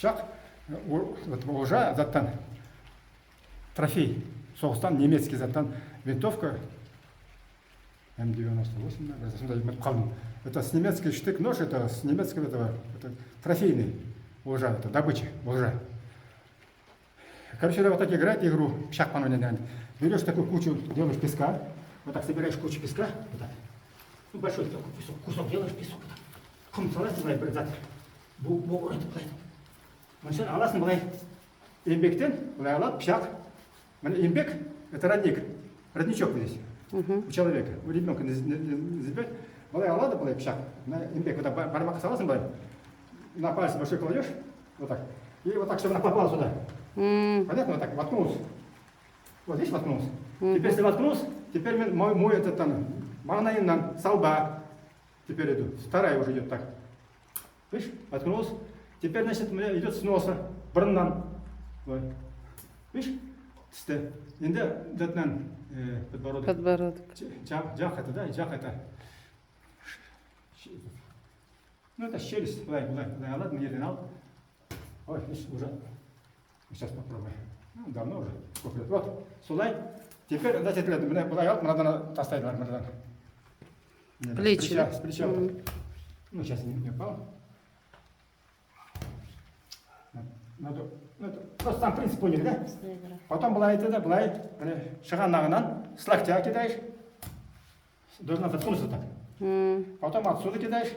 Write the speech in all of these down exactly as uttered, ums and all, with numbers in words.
Пышак, э, о-, вот олжа заттан, трофей, согыстан немецкий заттан винтовка, М девяносто восемь, наверное, сондай, мен калдым. Это с немецкий штык-нож, это с немецкого этого, это трофейный олжа, это добыча, олжа. Короче, вот так играет игру, пышак пан ойнайды. Берешь такую кучу, делаешь песка, вот так собираешь кучу песка, вот так. Ну, большой такой кусок, кусок делаешь песок, вот так. Кум саласынъ, былай бир зат. Бу, бу, это, былай. Оны сен аласынъ былай. Энъбектен былай алады пышак. Мине энъбек, это родник. Родничок здесь. У человека, у ребёнка не, не, не забивать. Былай алады, былай пышак. Мине энъбек, вот так бар-, бармакка саласынъ былай. На палец большой кладёшь, вот так. И вот так, чтобы она попала сюда. Понятно? Вот так, воткнулся. Вот здесь воткнулся. Теперь, если воткнулся, теперь мен-, мой, мой этот там, маңнайыннан, салба. Теперь иду. Вторая уже идёт так. Видишь, воткнулся. Теперь, значит, у меня идёт с носа, бурыннан. Былай. Видишь? Тисти. Энди затыннан, э, подбородок. Подбородок. Жа-, жа-, жак это, да, жак это. Ну, это челюсть, былай, былай, былай алады, мине ерден алып. Ой, видишь, уже. Сейчас попробуем. Ну, давно уже, сколько лет. Вот, солай. Теперь, значит, мине былай алып, мынадан тастайды, мынадан. Мине, плечи. С плеча, с плеча. Ну, сейчас не, не упал. Надо, ну, это просто сам принцип поняли, да? Потом былай этеди, былай, мине, шыганагыннан с локтя кидаешь. Должна заткнуться так. Потом отсюда кидаешь.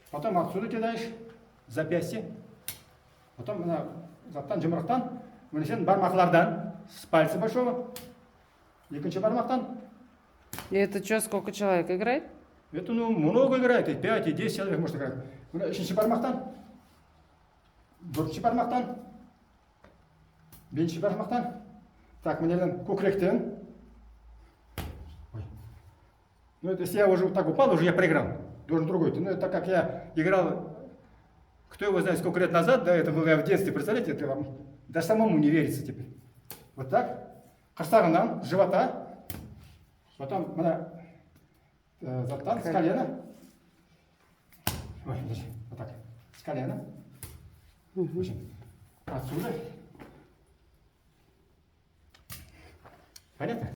Потом отсюда кидаешь. Запястье. Потом мына заттан, йымырыктан. Мине сен бармаклардан, с пальца большого. Экинши бармактан. И это чё, сколько человек играет? Это, ну, много играет, и пять, и десять человек может играть. Мине уьшинши бармактан. Доьртинши бармактан. Бесинши бармактан. Так, мине коькиректен. Ой. Ну, это если я уже вот так упал, уже я проиграл. Должен другой. Ну, это так как я играл, кто его знает, сколько лет назад, да, это было я в детстве, представляете, это вам даже самому не верится теперь. Вот так. Кырсагыннан, с живота. Потом мына, э, заттан, с колена. Ой, подожди, вот так. С колена. Отсюда. Понятно?